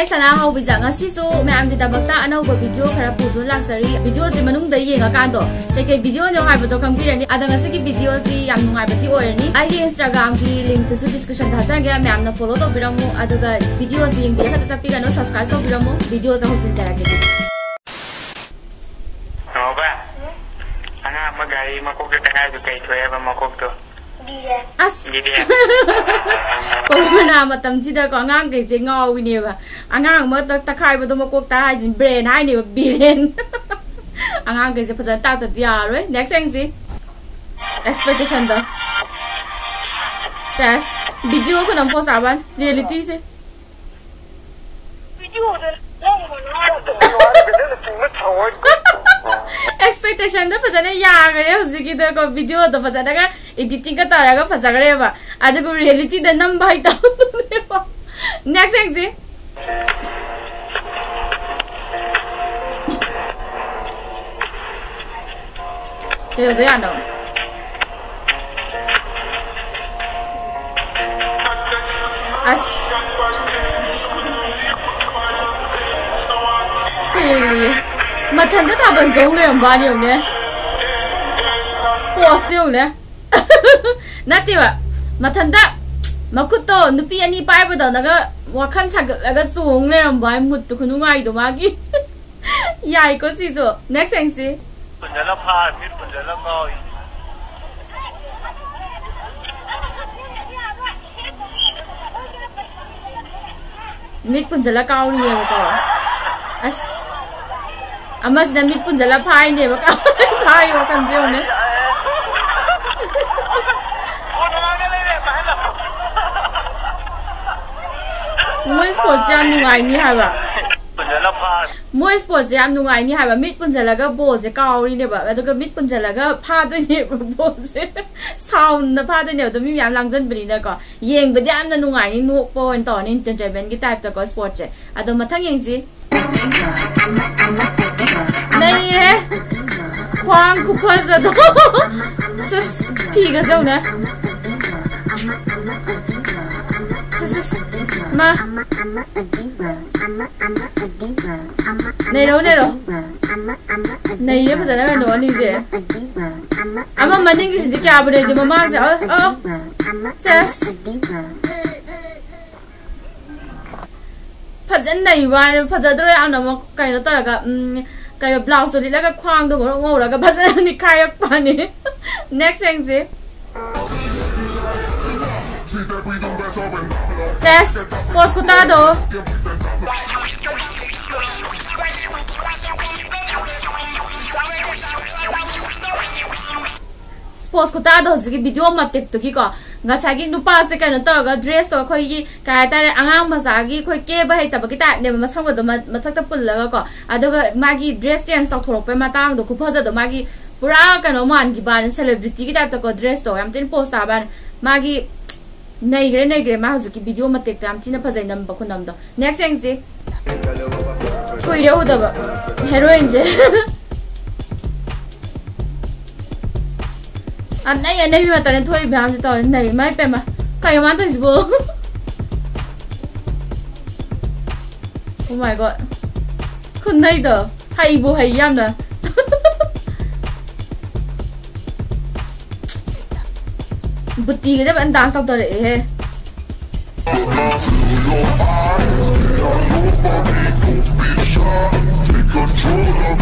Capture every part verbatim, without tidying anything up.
ꯑꯩ ꯁꯅꯥ ꯍꯧꯕꯤꯖ, ꯉꯁꯤꯁꯨ ꯃꯌꯥꯝꯒꯤꯗꯃꯛꯇ ꯑꯅꯧꯕ ꯚꯤꯗꯤꯑꯣ ꯈꯔ ꯄꯨꯗꯨꯅ ꯂꯥꯛꯆꯔꯤ꯫ ꯚꯤꯗꯤꯑꯣꯁꯤ ꯃꯅꯨꯡꯗ ꯌꯦꯡꯉꯀꯥꯟꯗꯣ ꯀꯩꯀꯩ ꯚꯤꯗꯤꯑꯣꯅꯣ ꯍꯥꯏꯕꯗꯣ ꯈꯪꯕꯤꯔꯅꯤ꯫ ꯑꯗ ꯉꯁꯤꯒꯤ ꯚꯤꯗꯤꯑꯣꯁꯤ ꯌꯥꯝ ꯅꯨꯡꯉꯥꯏꯕꯗꯤ ꯑꯣꯏꯔꯅꯤ꯫ ꯑꯩꯒꯤ Instagram-ꯒꯤ link-ꯇꯨꯁꯨ description-ꯗ ꯍꯥꯞꯆꯔꯒꯦ, ꯃꯌꯥꯝꯅ follow ꯇꯧꯕꯤꯔꯝꯃꯨ꯫ ꯑꯗꯨꯒ ꯚꯤꯗꯤꯑꯣꯁꯤ ꯌꯦꯡꯕꯤꯔ ꯈꯛꯇ ꯆꯠꯄꯤꯒꯅꯨ, subscribe ꯇꯧꯕꯤꯔꯝꯃꯨ꯫ ꯚꯤꯗꯤꯑꯣꯁꯦ ꯍꯧꯖꯤꯟꯖꯔꯛꯀꯦ꯫ ꯉꯥꯎꯕ, ꯑꯉꯥꯡ ꯑꯃ ꯒꯥꯔꯤ ꯃꯀꯣꯛꯇ ꯇꯛꯈꯥꯏꯕꯗꯨ ꯀꯩ ꯊꯣꯛꯑꯦꯕ ꯃꯀꯣꯛꯇꯣ? ꯑꯁ! ꯀꯣꯔꯣꯅꯥ ꯃꯇꯝꯁꯤꯗꯀꯣ ꯑꯉꯥꯡꯈꯩꯁꯦ ꯉꯥꯎꯕꯤꯅꯦꯕ꯫ ꯑꯉꯥꯡ ꯑꯃ ꯇꯛ-, ꯇꯛꯈꯥꯏꯕꯗꯣ ꯃꯀꯣꯛꯇ ꯍꯥꯏꯁꯤꯅꯤ, brain ꯍꯥꯏꯅꯦꯕ, brain꯫ ꯑꯉꯥꯡꯈꯩꯁꯦ ꯐꯖꯅ ꯇꯥꯛꯇꯗꯤ ꯌꯥꯔꯔꯣꯏ꯫ Next ꯌꯦꯡꯁꯤ꯫ Expectation-ꯗꯣ꯫ ꯁꯦꯁ, video ꯀꯩꯅꯣꯝ post ꯇꯥꯕꯅꯤ, reality-ꯁꯦ꯫ Expectation-ꯗꯣ ꯐꯖꯅ ꯌꯥꯈ꯭ꯔꯦ ꯍꯧꯖꯤꯛꯀꯤꯗꯀꯣ, video-ꯗꯣ ꯐꯖꯅꯒ editing-ꯒ ꯇꯧꯔꯒ ꯐꯖꯈ꯭ꯔꯦꯕ, ꯑꯗꯨꯒ reality-ꯗ ꯅꯝꯕ ꯍꯩꯇꯕꯗꯨꯅꯦꯕ꯫ Next ꯌꯦꯡꯁꯤ꯫ ꯀꯩꯗꯧꯗꯣꯏ ꯌꯥꯅꯣ? ꯑꯁ꯫ ꯑꯦ, ꯃꯊꯟꯇ ꯊꯥꯕꯜ ꯆꯣꯡ ꯂꯩꯔꯝꯕ ꯋꯥꯅꯤ ꯌꯦꯡꯉꯨꯅꯦ꯫ Pose ꯌꯦꯡꯉꯨꯅꯦ꯫ ꯅꯠꯇꯦꯕ, ꯃꯊꯟꯇ ꯃꯈꯨꯠꯇꯣ ꯅꯨꯄꯤ ꯑꯅꯤ ꯄꯥꯏꯕꯗꯧꯅꯒ ꯋꯥꯈꯜ ꯁꯥꯒꯠꯂꯒ ꯆꯣꯡ ꯂꯩꯔꯝꯕ ꯍꯥꯏ, mood-ꯇꯣ ꯈꯨꯅꯨꯡꯉꯥꯏꯗꯣ ꯃꯥꯒꯤ꯫ ꯌꯥꯏꯀꯣ ꯁꯤꯁꯨ꯫ Next ꯌꯦꯡꯁꯤ꯫ ꯄꯨꯟꯁꯤꯜꯂ ꯐꯥ-, ꯃꯤꯠ ꯄꯨꯟꯁꯤꯜꯂ ꯉꯥꯎꯔꯤ꯫ ꯃꯤꯠ ꯄꯨꯟꯁꯤꯜꯂ ꯀꯥꯎꯔꯤꯅꯦꯕꯀꯣ꯫ ꯑꯁ꯫ ꯑꯃꯁꯤꯅ ꯃꯤꯠ ꯄꯨꯟꯁꯤꯜꯂ ꯐꯥꯏꯅꯦꯕ꯫ ꯐꯥꯏ ꯋꯥꯈꯜꯁꯦ ꯌꯦꯡꯉꯨꯅꯦ꯫ ꯃꯣꯏ sports-ꯁꯦ ꯌꯥꯝ ꯅꯨꯡꯉꯥꯏꯅꯤ ꯍꯥꯏꯕ꯫ ꯄꯨꯟꯁꯤꯜꯂ ꯐꯥ-, ꯃꯣꯏ sports-ꯁꯦ ꯌꯥꯝ ꯅꯨꯡꯉꯥꯏꯅꯤ ꯍꯥꯏꯕ꯫ ꯃꯤꯠ ꯄꯨꯟꯁꯤꯜꯂꯒ ball-ꯁꯦ ꯀꯥꯎꯔꯤꯅꯦꯕ, ꯑꯗꯨꯒ ꯃꯤꯠ ꯄꯨꯟꯁꯤꯜꯂꯒ ꯐꯥꯗꯣꯏꯅꯦꯕ ball-ꯁꯦ꯫ Sound-ꯅ ꯐꯥꯗꯣꯏꯅꯦꯕ꯫ ꯑꯗꯣ ꯃꯤ ꯃꯌꯥꯝ ꯂꯥꯡꯁꯤꯟꯕꯅꯤꯅꯀꯣ, ꯌꯦꯡꯕꯗꯤ ꯌꯥꯝꯅ ꯅꯨꯡꯉꯥꯏꯅꯤ, ꯅꯣꯛꯄ ꯑꯣꯏꯅ ꯇꯧꯔꯅꯤ, entertainment-ꯀꯤ type-ꯇꯀꯣ sports-ꯁꯦ꯫ ꯑꯗꯣ ꯃꯊꯪ ꯌꯦꯡꯁꯤ꯫ ꯅꯩꯔꯦ꯫ ꯈ꯭ꯋꯥꯡ ꯈꯨꯐꯖꯗꯣ꯫ ꯁꯤꯁ, ꯐꯤꯒꯁꯦ ꯌꯦꯡꯉꯨꯅꯦ꯫ ꯁꯤꯁ, ꯁꯤꯁ꯫ ꯃꯥ. ꯅꯩꯔꯣ, ꯅꯩꯔꯣ. ꯅꯩꯌꯦ ꯐꯖꯅ ꯀꯩꯅꯣ ꯑꯅꯤꯁꯦ. ꯑꯃ ꯃꯅꯤꯡꯒꯤꯁꯤꯗꯤ ꯀꯌꯥꯕꯨ ꯅꯩꯗꯦ, ꯃꯃꯥꯡꯁꯦ. ꯑ, ꯑ. ꯆꯦꯁ. ꯐꯖꯅ ꯅꯩꯕ ꯋꯥꯅꯦ, ꯐꯖꯗ꯭ꯔꯣ? ꯌꯥꯝꯅ ꯑꯃꯨꯛ ꯀꯩꯅꯣ ꯇꯧꯔꯒ, ꯎꯝ, ꯀꯩꯅꯣ, ꯕ꯭ꯂꯥꯎꯁꯇꯣ ꯂꯤꯠꯂꯒ ꯈ꯭ꯋꯥꯡꯗꯣ ꯉꯧꯔ ꯉꯧꯔꯒ ꯐꯖꯅ ꯅꯤꯛꯈꯥꯏꯔꯛꯄꯅꯤ꯫ ꯅꯦꯛꯁ ꯌꯦꯡꯁꯤ. ꯆꯦꯁ, ꯄꯣꯁ ꯈꯨꯇꯥꯗꯣ. ꯄꯣꯁ ꯈꯨꯇꯥꯗꯣ ꯍꯧꯖꯤꯛꯀꯤ ꯚꯤꯗꯤꯑꯣ ꯃꯇꯦꯛꯇꯨꯒꯤꯀꯣ, ꯉꯁꯥꯏꯒꯤ ꯅꯨꯄꯥꯁꯦ ꯀꯩꯅꯣ ꯇꯧꯔꯒ, ꯗ꯭ꯔꯦꯁꯇꯣ ꯑꯩꯈꯣꯏꯒꯤ, ꯀꯩ ꯍꯥꯏꯇꯥꯔꯦ, ꯑꯉꯥꯡ ꯃꯆꯥꯒꯤ ꯑꯩꯈꯣꯏ ꯀꯦꯕ ꯍꯩꯇꯕꯒꯤ ꯇꯥꯏꯞꯅꯦꯕ, ꯃꯁꯝꯒꯗꯣ ꯃ-, ꯃꯊꯛꯇ ꯄꯨꯜꯂꯒꯀꯣ. ꯑꯗꯨꯒ ꯃꯥꯒꯤ ꯗ꯭ꯔꯦꯁ ꯆꯦꯟꯖ ꯇꯧꯊꯣꯔꯛꯄꯩ ꯃꯇꯥꯡꯗꯣ, ꯈꯨꯐꯖꯗꯣ, ꯃꯥꯒꯤ ꯄꯨꯔꯥ ꯀꯩꯅꯣ ꯃꯥꯟꯈꯤꯕꯅꯦ, ꯁꯦꯂꯦꯕ꯭ꯔꯤꯇꯤꯒꯤ ꯇꯥꯏꯞꯇꯀꯣ, ꯗ꯭ꯔꯦꯁꯇꯣ ꯌꯥꯝ ꯊꯤꯅ ꯄꯣꯁ ꯇꯥꯕꯅꯦ. ꯃꯥꯒꯤ ꯅꯩꯈ꯭ꯔꯦ, ꯅꯩꯈ꯭ꯔꯦ. ꯃꯥ ꯍꯧꯖꯤꯛꯀꯤ ꯚꯤꯗꯤꯑꯣ ꯃꯇꯦꯛꯇꯣ ꯌꯥꯝ ꯊꯤꯅ ꯐꯖꯩ ꯅꯝꯕ ꯈꯨꯅꯝꯗꯣ. ꯅꯦꯛꯁ ꯌꯦꯡꯁꯤ. ꯀꯨꯏꯔꯦ ꯎꯗꯕ ꯍꯦꯔꯣꯏꯟꯁꯦ. ꯑꯅꯩ ꯑꯅꯩꯕꯤ ꯉꯥꯛꯇꯅꯦ ꯊꯣꯛꯏ ꯃꯌꯥꯝꯁꯦ ꯇꯧꯔꯤ, ꯅꯩ. ꯃꯥꯏ ꯄꯦꯝꯃ, ꯀꯩꯅꯣ ꯃꯥꯅ ꯇꯧꯔꯤꯁꯤꯕꯣ? Oh my God. ꯈꯨꯟꯅꯩꯗꯣ. ꯍꯩꯕꯨ ꯍꯩ ꯌꯥꯝꯅ. ꯕꯨꯇꯤꯒꯗꯤ ꯐꯖꯅ ꯗꯥꯟꯁ ꯇꯧꯊꯔꯛꯑꯦꯍꯦ.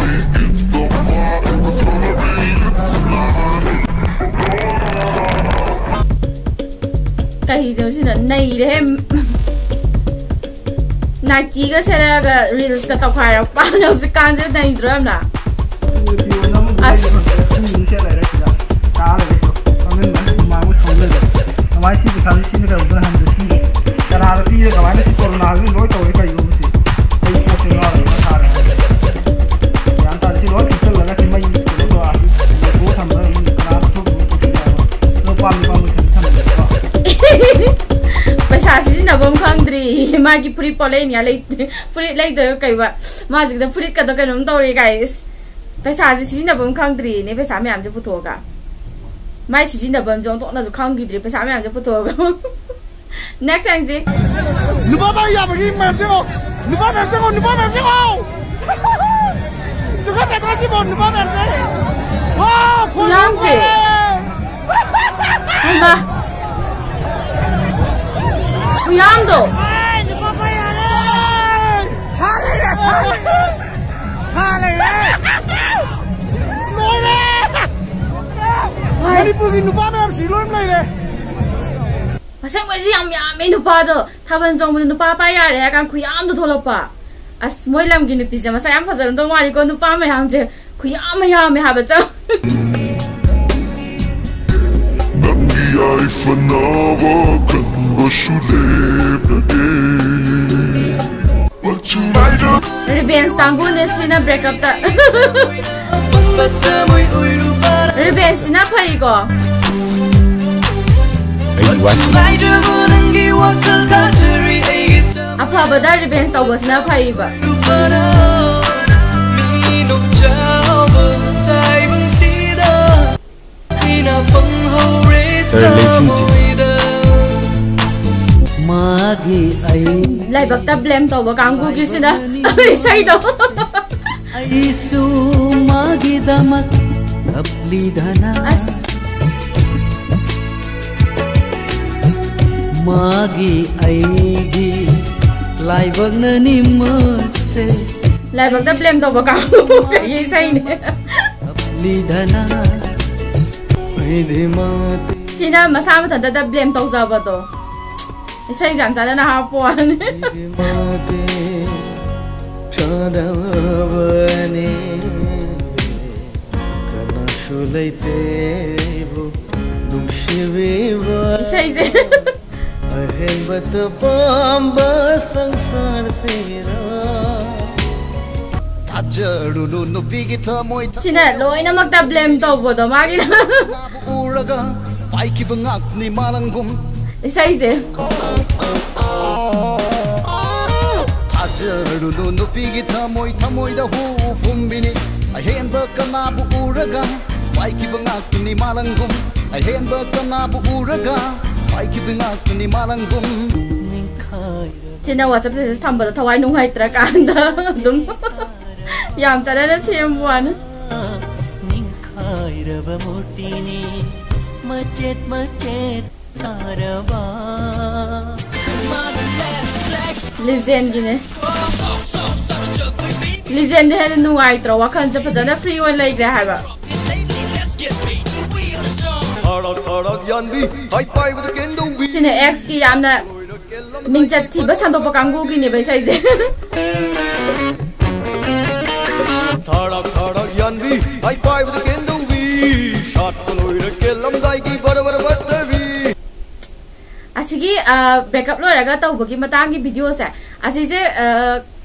ꯀꯩꯅꯣ ꯁꯤꯅ ꯅꯩꯔꯦꯍꯦ. ꯅꯥꯏꯇꯤꯒ ꯁꯦꯠꯂꯒ ꯔꯤꯜꯁꯀ ꯇꯧꯈꯥꯏꯔꯛꯄ ꯍꯧꯖꯤꯛꯀꯥꯟꯁꯦ ꯅꯩꯗ꯭ꯔꯣ ꯌꯥꯝꯅ? ꯑꯁ. ꯀꯃꯥꯏꯅ ꯁꯤ ꯄꯩꯁꯥꯁꯤ ꯁꯤꯖꯤꯟꯅꯒꯗ꯭ꯔꯥ ꯍꯥꯏꯕꯗ ꯁꯤ ꯀꯅꯥꯗ ꯄꯤꯔꯦ, ꯀꯃꯥꯏꯅ ꯁꯤ ꯀꯣꯔꯣꯅꯥꯁꯤ ꯂꯣꯏ ꯇꯧꯔꯦ ꯀꯩꯒꯤꯅꯣ ꯁꯤ? ꯑꯩ ꯀꯣꯛꯁꯦ ꯉꯥꯎꯔꯦ, ꯃꯊꯥ ꯁꯥꯔꯦ꯫ ꯒ꯭ꯌꯥꯟ ꯇꯥꯗꯦ꯫ ꯁꯤ ꯂꯣꯏ ꯊꯨꯞꯆꯜꯂꯒ ꯁꯤ ꯃꯩ ꯀꯩꯅꯣ ꯇꯧꯔ ꯁꯤ ꯂꯧꯊꯣꯛꯑ ꯊꯝꯕ꯭ꯔꯥ ꯈꯪꯗꯦ꯫ ꯀꯅꯥ ꯂꯧꯊꯣꯛꯈꯤꯕꯅꯣ ꯈꯪꯗꯦ ꯍꯥꯏꯕ꯫ ꯑꯗꯣ ꯄꯥꯝꯗꯤ ꯄꯥꯝꯃꯣꯏ ꯈꯟꯗꯤ ꯊꯝꯃꯦꯕꯀꯣ꯫ ꯄꯩꯁꯥ ꯁꯤꯖꯤꯟꯅꯐꯝ ꯈꯪꯗ꯭ꯔꯤ꯫ ꯃꯥꯒꯤ ꯐꯨꯔꯤꯠ ꯄꯣꯠ ꯂꯩꯅꯤꯉꯥꯏ ꯂꯩꯇꯦ꯫ ꯐꯨꯔꯤꯠ ꯂꯩꯗꯣꯏꯕ ꯀꯩꯕ? ꯃꯥꯁꯤꯗ ꯐꯨꯔꯤꯠꯀꯗꯣ ꯀꯩꯅꯣꯝ ꯇꯧꯔꯦ, guys꯫ ꯄꯩꯁꯥꯁꯦ ꯁꯤꯖꯤꯟꯅꯐꯝ ꯈꯪꯗ꯭ꯔꯤꯅꯦ, ꯄꯩꯁꯥ ꯃꯌꯥꯝꯁꯦ ꯄꯨꯊꯣꯛꯑꯒ꯫ ꯃꯥꯏ ꯁꯤꯖꯤꯟꯅꯐꯝꯁꯦ ꯑꯣꯟꯊꯣꯛꯅꯁꯨ ꯈꯪꯈꯤꯗ꯭ꯔꯤ, ꯄꯩꯁꯥ ꯃꯌꯥꯝꯁꯦ ꯄꯨꯊꯣꯛꯑꯒ꯫ ꯅꯦꯛꯁ ꯌꯦꯡꯁꯤ꯫ ꯅꯨꯄꯥ ꯄꯥꯏ ꯌꯥꯕꯒꯤ ꯃꯌꯥꯝ ꯆꯪꯉꯣ꯫ ꯅꯨꯄꯥ ꯃꯌꯥꯝ ꯆꯪꯉꯣ꯫ ꯅꯨꯄꯥ ꯃꯌꯥꯝ ꯆꯪꯉꯣ꯫ ꯇꯨꯀꯠꯆꯗ꯭ꯔꯣ ꯁꯤꯕꯣ? ꯅꯨꯄꯥ ꯃꯌꯥꯝ ꯆꯪꯉꯣ꯫ ꯋꯥ, ꯈꯣꯏ ꯈꯨꯌꯥꯝꯁꯦ꯫ ꯍꯩꯃꯥ꯫ ꯈꯨꯌꯥꯝꯗꯣ꯫ ꯁꯥ ꯂꯩꯔꯦ, ꯁꯥ ꯂꯩꯔꯦ꯫ ꯁꯥ ꯂꯩꯔꯦ꯫ ꯂꯣꯏꯔꯦ꯫ ꯍꯣꯏ꯫ ꯃꯅꯤꯄꯨꯔꯒꯤ ꯅꯨꯄꯥ ꯃꯌꯥꯝꯁꯤ ꯂꯣꯏ ꯂꯩꯔꯦ꯫ ꯑꯁꯦꯡꯕꯩꯁꯨ ꯌꯥꯝ ꯌꯥꯝꯃꯦ ꯅꯨꯄꯥꯗꯣ꯫ ꯊꯥꯕꯜ ꯆꯣꯡꯕꯗ ꯅꯨꯄꯥ ꯄꯥꯏ ꯌꯥꯔꯦ ꯍꯥꯏꯔ ꯀꯥꯟꯗ ꯈꯨꯌꯥꯝꯗꯣ ꯊꯣꯛꯂꯛꯄ꯫ ꯑꯁ, ꯃꯣꯏ ꯂꯝꯒꯤ ꯅꯨꯄꯤꯁꯦ ꯃꯁꯛ ꯌꯥꯝ ꯐꯖꯔꯝꯗꯧ ꯃꯥꯜꯂꯤꯀꯣ, ꯅꯨꯄꯥ ꯃꯌꯥꯝꯁꯦ ꯈꯨꯌꯥꯝ ꯑꯃ ꯌꯥꯝꯃꯦ ꯍꯥꯏꯕ ꯆꯪ꯫ ꯅꯪꯒꯤ ꯌꯥꯏꯐꯅꯕ ꯈꯟꯕꯁꯨ ꯂꯦꯞꯂꯒꯦ꯫ Revenge ꯀꯥꯡꯕꯨꯅꯦ ꯁꯤꯅ break up ꯇ꯫ Revenge ꯁꯤꯅ ꯐꯩꯀꯣ꯫ ꯑꯩꯒꯤ wife꯫ ꯑꯐꯕꯗ revenge ꯇꯧꯕꯁꯤꯅ ꯐꯩꯕ꯫ ꯁꯥꯔ ꯂꯩꯁꯤꯡꯁꯤ꯫ ꯃꯥꯒꯤ ꯑꯩ ꯂꯥꯏꯕꯛꯇ blame ꯇꯧꯕ ꯀꯥꯡꯕꯨꯒꯤꯁꯤꯅ ꯏꯁꯩꯗꯣ꯫ ꯑꯩꯁꯨ ꯃꯥꯒꯤꯗꯃꯛ ꯀꯞꯂꯤꯗꯅ꯫ ꯑꯁ꯫ ꯃꯥꯒꯤ ꯑꯩꯒꯤ ꯂꯥꯏꯕꯛꯅꯅꯤ ꯃꯁꯦ꯫ ꯂꯥꯏꯕꯛꯇ blame ꯇꯧꯕ ꯀꯥꯡꯕꯨꯒꯤ ꯏꯁꯩꯅꯦ꯫ ꯀꯞꯂꯤꯗꯅ꯫ ꯑꯩꯗꯤ ꯃꯥꯗꯤ ꯁꯤꯅ ꯃꯁꯥ ꯃꯊꯟꯇꯗ blame ꯇꯧꯖꯕꯗꯣ꯫ ꯏꯁꯩꯁꯦ ꯌꯥꯝ ꯆꯥꯟꯅꯅ ꯍꯥꯞꯄ ꯋꯥꯅꯤ꯫ ꯑꯩꯗꯤ ꯃꯥꯗꯤ ꯆꯥꯗꯕꯅꯤ꯫ ꯀꯅꯥꯁꯨ ꯂꯩꯇꯦ ꯑꯩꯕꯨ ꯅꯨꯡꯁꯤꯕꯤꯕ꯫ ꯏꯁꯩꯁꯦ꯫ ꯑꯍꯦꯟꯕꯇ ꯄꯥꯝꯕ ꯁꯪꯁꯥꯔꯁꯤꯗ꯫ ꯊꯥꯖꯔꯨꯅꯨ ꯅꯨꯄꯤꯒꯤ ꯊꯃꯣꯏ ꯁꯤꯅ ꯂꯣꯏꯅꯃꯛꯇ blame ꯇꯧꯕꯗꯣ ꯃꯥꯒꯤ꯫ ꯎꯔꯒ ꯄꯥꯏꯈꯤꯕ ꯉꯥꯛꯇꯅꯤ ꯃꯥꯂꯪꯒꯨꯝ꯫ ꯏꯁꯩꯁꯦ꯫ ꯊꯥꯖꯔꯨꯅꯨ ꯅꯨꯄꯤꯒꯤ ꯊꯃꯣꯏ, ꯊꯃꯣꯏꯗ ꯍꯨ ꯐꯨꯝꯕꯤꯅꯤ꯫ ꯑꯍꯦꯟꯕ ꯀꯅꯥꯕꯨ ꯎꯔꯒ ꯄꯥꯏꯈꯤꯕ ꯉꯥꯛꯇꯅꯤ ꯃꯥꯂꯪꯒꯨꯝ꯫ ꯑꯍꯦꯟꯕ ꯀꯅꯥꯕꯨ ꯎꯔꯒ ꯄꯥꯏꯈꯤꯕ ꯉꯥꯛꯇꯅꯤ ꯃꯥꯂꯪꯒꯨꯝ꯫ ꯁꯤꯅ WhatsApp status ꯊꯝꯕꯗ ꯊꯋꯥꯏ ꯅꯨꯡꯉꯥꯏꯇ꯭ꯔꯀꯥꯟꯗ ꯑꯗꯨꯝ ꯌꯥꯝ ꯆꯠꯅꯅ ꯁꯦꯝꯕ ꯋꯥꯅꯤ꯫ ꯅꯤꯡꯈꯥꯏꯔꯕ ꯃꯨꯔꯇꯤꯅꯤ ꯃꯆꯦꯠ ꯃꯆꯦꯠ ꯇꯥꯔꯕ꯫ Legendꯒꯤꯅꯦ꯫ Legendꯗꯤ ꯍꯦꯟꯅ ꯅꯨꯡꯉꯥꯏꯇ꯭ꯔꯣ? ꯋꯥꯈꯜꯁꯦ ꯐꯖꯅ free ꯑꯣꯏꯅ ꯂꯩꯈ꯭ꯔꯦ ꯍꯥꯏꯕ꯫ ꯊꯥꯔꯛ ꯊꯥꯔꯛ ꯌꯥꯟꯕꯤ ꯍꯥꯏ ꯄꯥꯏꯕꯗ ꯀꯦꯟꯗꯧꯕꯤ꯫ ꯁꯤꯅ Xꯀꯤ ꯌꯥꯝꯅ ꯃꯤꯡꯆꯠ ꯊꯤꯕ ꯁꯟꯗꯣꯛꯄ ꯀꯥꯡꯕꯨꯒꯤꯅꯦꯕ ꯏꯁꯩꯁꯦ꯫ ꯊꯥꯔꯛ ꯊꯥꯔꯛ ꯌꯥꯟꯕꯤ ꯍꯥꯏ ꯄꯥꯏꯕꯗ ꯀꯦꯟꯗꯧꯕꯤ ꯁꯥꯠꯄ ꯂꯣꯏꯔ ꯀꯦꯜꯂꯝꯗꯥꯏꯒꯤ ꯕꯔ ꯕꯔ ꯕꯠꯇꯕꯤ꯫ ꯑꯁꯤꯒꯤ breakup ꯂꯣꯏꯔꯒ ꯇꯧꯕꯒꯤ ꯃꯇꯥꯡꯒꯤ videoꯁꯦ ꯑꯁꯤꯁꯦ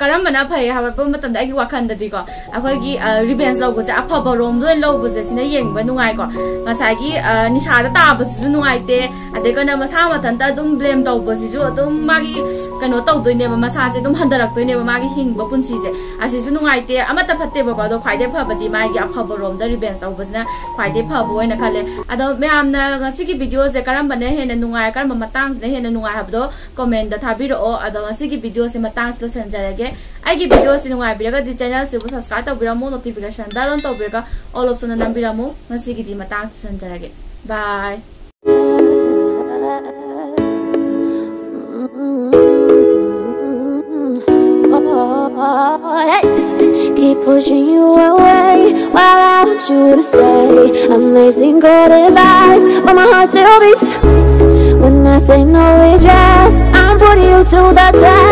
ꯀꯔꯝꯕꯅ ꯐꯩ ꯍꯥꯏꯔꯛꯄ ꯃꯇꯝꯗ ꯑꯩꯒꯤ ꯋꯥꯈꯜꯗꯗꯤꯀꯣ ꯑꯩꯈꯣꯏꯒꯤ revenge ꯂꯧꯕꯁꯦ ꯑꯐꯕ ꯔꯣꯝꯗ ꯑꯣꯏꯅ ꯂꯧꯕꯁꯦ ꯁꯤꯅ ꯌꯦꯡꯕ ꯅꯨꯡꯉꯥꯏꯀꯣ꯫ ꯉꯁꯥꯏꯒꯤ ꯅꯤꯁꯥꯗ ꯇꯥꯕꯁꯤꯁꯨ ꯅꯨꯡꯉꯥꯏꯇꯦ, ꯑꯗꯩ ꯀꯩꯅꯣ ꯃꯁꯥ ꯃꯊꯟꯇ ꯑꯗꯨꯝ blame ꯇꯧꯕꯁꯤꯁꯨ ꯑꯗꯨꯝ ꯃꯥꯒꯤ ꯀꯩꯅꯣ ꯇꯧꯗꯣꯏꯅꯦꯕ, ꯃꯁꯥꯁꯦ ꯑꯗꯨꯝ ꯍꯟꯊꯔꯛꯇꯣꯏꯅꯦꯕ ꯃꯥꯒꯤ ꯍꯤꯡꯕ ꯄꯨꯟꯁꯤꯁꯦ꯫ ꯑꯁꯤꯁꯨ ꯅꯨꯡꯉꯥꯏꯇꯦ, ꯑꯃꯠꯇ ꯐꯠꯇꯦꯕꯀꯣ꯫ ꯑꯗꯣ ꯈ꯭ꯋꯥꯏꯗꯩ ꯐꯕꯗꯤ ꯃꯥꯒꯤ ꯑꯐꯕ ꯔꯣꯝꯗ revenge ꯂꯧꯕꯁꯤꯅ ꯈ꯭ꯋꯥꯏꯗꯩ ꯐꯕ ꯑꯣꯏꯅ ꯈꯜꯂꯦ꯫ ꯑꯗꯣ ꯃꯌꯥꯝꯅ ꯉꯁꯤꯒꯤ videoꯁꯦ ꯀꯔꯝꯕꯅ ꯍꯦꯟꯅ ꯅꯨꯡꯉꯥꯏ, ꯀꯔꯝꯕ ꯃꯇꯥꯡꯁꯤꯅ ꯍꯦꯟꯅ ꯅꯨꯡꯉꯥꯏ ꯍꯥꯏꯕꯗꯣ commentꯇ ꯊꯥꯕꯤꯔꯛꯑꯣ꯫ ꯑꯗꯣ ꯉꯁꯤꯒꯤ videoꯁꯤ ꯃꯇꯥꯡꯁꯤ ꯂꯣꯏꯁꯤꯟꯖꯔꯒꯦ꯫ ꯑꯩꯒꯤ videoꯁꯤ ꯅꯨꯡꯉꯥꯏꯕꯤꯔꯒꯗꯤ channelꯁꯤꯕꯨ subscribe ꯇꯧꯕꯤꯔꯝꯃꯨ, notification bell on ꯇꯧꯕꯤꯔꯒ all optionꯗ ꯅꯝꯕꯤꯔꯝꯃꯨ꯫ ꯉꯁꯤꯒꯤꯗꯤ ꯃꯇꯥꯡꯁꯤ ꯂꯣꯏꯁꯤꯟꯖꯔꯒꯦ꯫ Bye꯫ Keep pushing you away while I want you to stay. Amazing, cold as ice, but my heart still beats. When I say no, it's yes. I'm putting you to the test.